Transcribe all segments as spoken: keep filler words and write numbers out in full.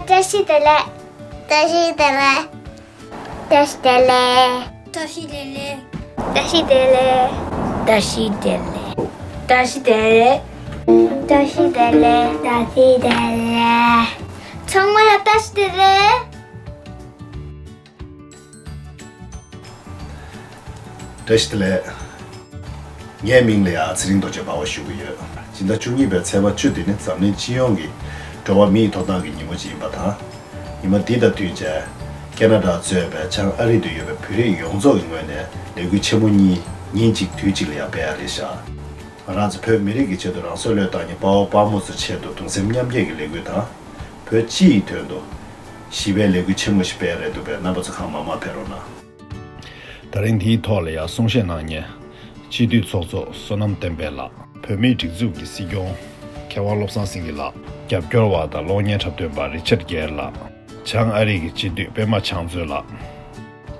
བཀྲ་ཤིས་བདེ་ལེགས། བཀྲ་ཤིས་བདེ་ལེགས། བཀྲ་ཤིས་བདེ་ལེགས། བཀྲ་ཤིས་བདེ་ལེགས། བཀྲ་ཤིས་བདེ་ལེགས། བཀྲ་ཤིས་བདེ་ལེགས། བཀྲ་ཤིས་བདེ་ལེགས། བཀྲ་ཤིས་བདེ་ལེགས། བཀྲ་ཤིས་བདེ་ལེགས། ཚང་མ་ལ་བཀྲ་ཤིས་བདེ་ལེགས། བཀྲ་ཤིས་བདེ་ལེགས། ངའི་མིང་ལ་ཡང་ཚེ་རིང་རྡོ་རྗེ་འབར་བ་ཞུ་གི་ཡོད། སྤྱི་ཟླ་བཅུ་གཉིས་པའི་ཚེས་པ་བཅུ་འདི་ནི་འཛམ་གླིང་སྤྱི་ཡོངས་ཀྱི་འགྲོ་བ་མིའི་ཐོབ་ཐང་གི་ཉིན་མོ་ཅིག་ཡིན་པ་དང་། ཉིན་མོ་འདི་དང་བསྟུན་བྱས། ཁེ་ན་ཌ་གཙོས་པའི་བྱང་ཨ་རི་དུ་ཡོད་པའི་བོད་རིགས་ཡོངས་རྫོགས་ཀྱི་ངོས་ནས་ལས་འགུལ་ཆེན་མོ་གཉིས་ཉིན་གཅིག་དུས་གཅིག་ལ་ཡང་སྤེལ་ཡ་རེད་ཤག་ང་རང་ཚོ་བོད་མི་རིགས་ཀྱི་ཆེད་དུ་རང་སྲོག་བློས་བཏང་མཁན་དཔའ་བོ་དཔའ་མོ་ཚོའི་ཆེད་དུ་གདུང་སེམས་མཉམ་སྐྱེད་ཀྱི་ལས་འགུལ་དང་། བོད་སྤྱི་ཡི་དོན་དུ་ཞི་བའི་ལས་འགུལ་ཆེན་མོ་ཞིག་སྤེལ་ཡ་རེད་འདུག་པས། རྣམ་པ་ཚོ་གང་མང་མང་ཕེབས་རོགས་གནང་། ད་རིང་འདིའི་ཐོག་ལ་ཡང་གསུང་བཤད་གནང་མཁན། སྤྱི་འཐུས་ཚོགས་གཙོ་བསོད་ནམས་བསྟན་འཕེལ་ལགས། བོད་མིའི་སྒྲིག་འཛུགས་ཀྱི་སྲིད་སྐྱོང་མཁས་དབང་བློ་བཟང་སེང་གེ་ལགས། རྒྱབ་སྐྱོར་བ་དང་གློག་བརྙན་འཁྲབ་སྟོན་པ་རི་ཆར་གེར་ལགས། བྱང་ཨ་རི་གི་སྤྱི་འཐུས་པད་མ་ཕྱག་མཛོད་ལགས།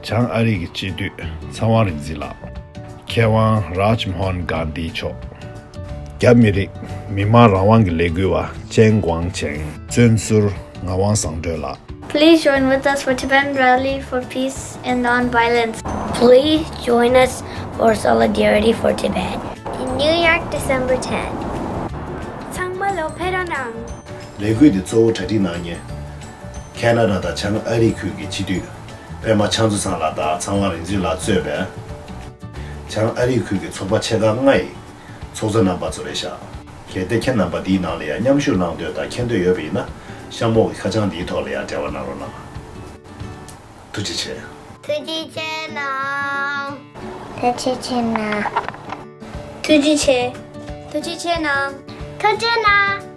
བྱང་ཨ་རི་གི་སྤྱི་འཐུས་ཚངས་དབང་རིག་འཛིན་ལགས། མཁས་དབང་རཱཇ་མོ་ཧན་གྷན་དྷི་མཆོག། རྒྱ་མི་རིགས་མི་དམངས་རང་དབང་གི་ལས་འགུལ་བ་ཅན་ཀུང་ཅན། བཙོན་ཟུར་ངག་དབང་བཟང་སྒྲོན་ལགས། Please join with us for Tibetan Rally for Peace and Non-Violence. Please join us for Solidarity for Tibet. In New York, December ten. ཚང་མ་ལོ་ཕེབས་རོགས་གནང་། ལས་འགུལ་འདི་གཙོ་བོ་གྲ་སྒྲིག་གནང་མཁན། ཁེ་ན་ཌ་དང་བྱང་ཨ་རི་ཁུལ་གྱི་སྤྱི་འཐུས་པད་མ་ཕྱག་མཛོད་ཚང་ལགས་དང་ཚངས་དབང་རིག་འཛིན་ལགས་གཙོས་པའི་བྱང་ཨ་རི་ཁུལ་གྱི་ཚོགས་པ་ཆེ་ཁག་ལྔ་ཡི་ཚོགས་གཙོ་རྣམ་པ་ཚོ་རེད་ཤག་གལ་ཏེ་ཁྱེད་རྣམ་པ་འདིའི་ནང་ལ་ཡང་མཉམ་ཞུགས་གནང་འདོད་དང་མཁྱེན་འདོད་ཡོད་པ་ཡིན་ན། གཤམ་འོག་གི་ཁ་བྱང་འདིའི་ཐོག་ལ་ཡང་འབྲེལ་བ་གནང་རོགས་གནང་། ཐུགས་རྗེ་ཆེ། ཐུགས་རྗེ་ཆེ་གནང་། ཐུགས་རྗེ་ཆེ་གནང་། ཐུགས་རྗེ་ཆེ། ཐུགས་རྗེ་ཆེ་གནང་། ཐུགས་རྗེ་གནང་།